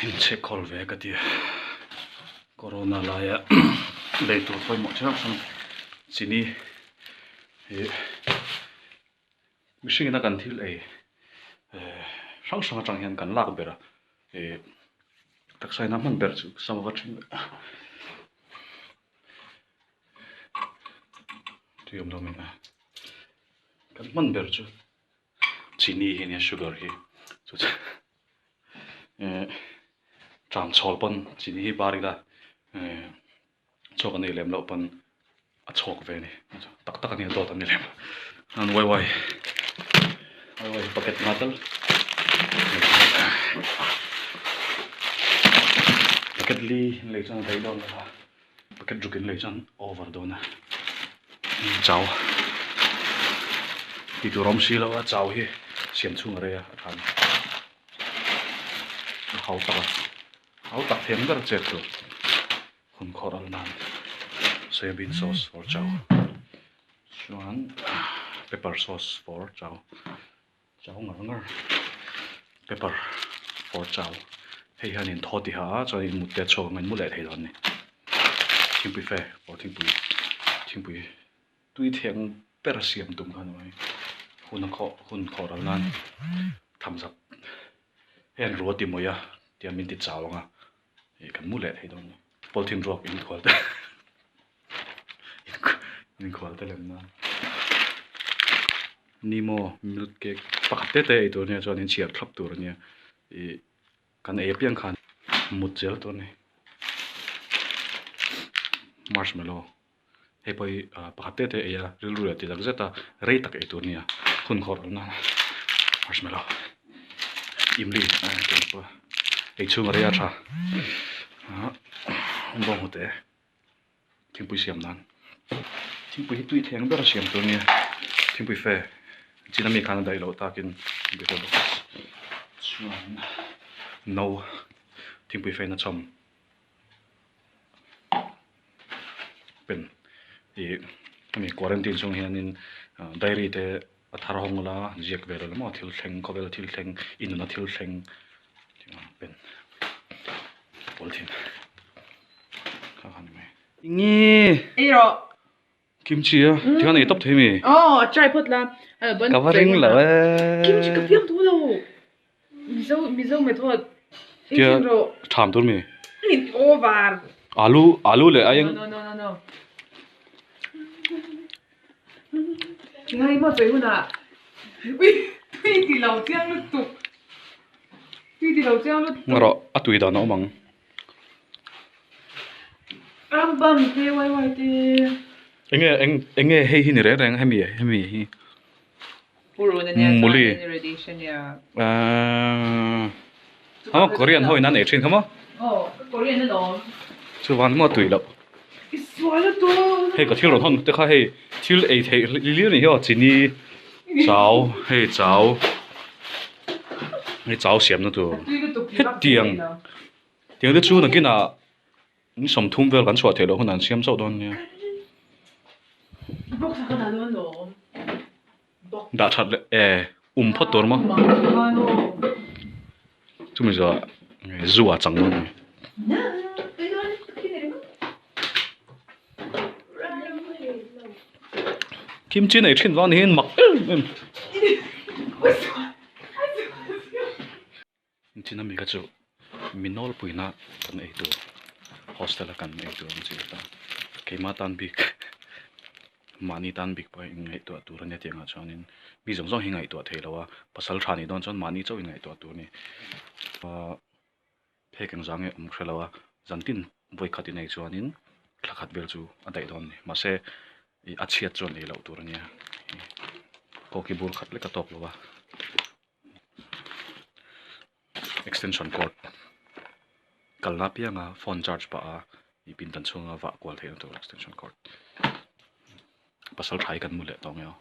Inchhe khawl ve ka ti. Corona laia lei tur pawimawh chi hrang hrang chini ih mihring ina kan thil ei eh hrang hrang atang hian kan lak ber a ih taksa ina hman ber chu sam ava then tui awm lo mai a kan hman ber chu chini hi ania sugar hi chu chu eh tang chhawl pawn chini hi bar ila eh chhuak a nei lem loh pawn a chhuak ve a ni tak tak a nia dawt a ni lem an wai wai wai wai hi packet nga tal packet li in lei chuan a daih dawn lo a packet ruk in lei chuan over dawn a chau tih tur awm si lo a chau hi siam chhung a rei a a tha a ni a hau tak a hau tak thei ang ber chet tur. Hun khawr al nan soybean sauce for chow chuan pepper sauce for chow chow ngar ngar pepper for chow hei hian in thaw tiha a chuan in mut te a chhuak ang a in mu leh thei dawn a ni thingpui fe or thingpui thingpui tui theng ber a siam tum kha a ni mai hun a khawh hun khawr al nan thumbs up hei an ruati mawih a tiang min ti chau ang a. Ih kan mu leh thei dawn ni. Polythene ruak inkhual te inkhual te lem nan. Nimo milk cake pakhat te te ei tur ania chuan in chhiar thlap tur ania. Ih kan ei apiang khan mut zel tur a ni. Marshmallow hei pawh hi pakhat te te ei a rilru leh ti tak zet a rei tak ei tur ania hun khawrh awm nan marshmallow imli ei chhung a rei a tha ah bawng hnute thingpui siam nan thingpui hi tui theng ber a siam tur ania thingpui fe chin ami khan a daih loh takin thingpui fe box chuan no thingpui fe na chawm. Pen ih hemi quarantine chhung hianin diary te a thar hawng la ziak ve lo maw thil thleng khawvel thil thleng i nuna thil thleng pen polythene kha kha ni mai. Enge? Ei rawh. Kimchi a tikhan ei tawp thei mi? Aw a try phawt la. Ka va ring lo e. Kimchi ka fiam thu lo. Mizo mizo method. Tia tham tur mi? Over. Alu alu leh aieng. No no no no. Ngai maw sawi hunah. Ui tui ti lo chiang lutuk. Tui ti lo chiang lutuk. Ngarawh a tui dan a awm ang. Ram bam te wai wai te. Enge eng enge hei hi ni reng reng hemi hemi hi. Purun ania Muli. chuan radish ania. Ahh ha Korean ho in an ei thin kha maw? Aw Korean alawm. Chuvan maw tui loh. I sual a tu. Hei ka thil rawn hawn te kha hei thil ei theih lilir ni hi aw chini chau hei chau hei chau siamna tur hetiang tiang te chu nakinah Ni 30 vel kan chhuah theih loh hunah an siam chauh dawn nia. Dah that leh e phawt tur maw? Chumi zawh zu ah chang dawn a ni. Kimchi nei thin vang ni hian mak em em. Chin ami kha chu mi nawlpuina kan ei tur hostel a kan ei tur ang chi a ta keimah tan bik mahni tan bik pawh in ngaihtuah tur ania tih angah chuanin mi zawng zawng hi ngaihtuah thei lo a pasal tha nih dawn chuan mahni chauh in ngaihtuah tur a ni ahh phek engzah nge awm hre lo a zantin vawikhat in ei chuanin thla khat vel chu a daih dawn a ni mahse ih a chhiat chuan ei loh tur ania koki bur khat lek a tawk lo a. Extension cord kalna apianga phone charge pah a ih pindan chhunga vah kual theihna tur extension cord pasal tha hi kan mu leh tawh ang e aw.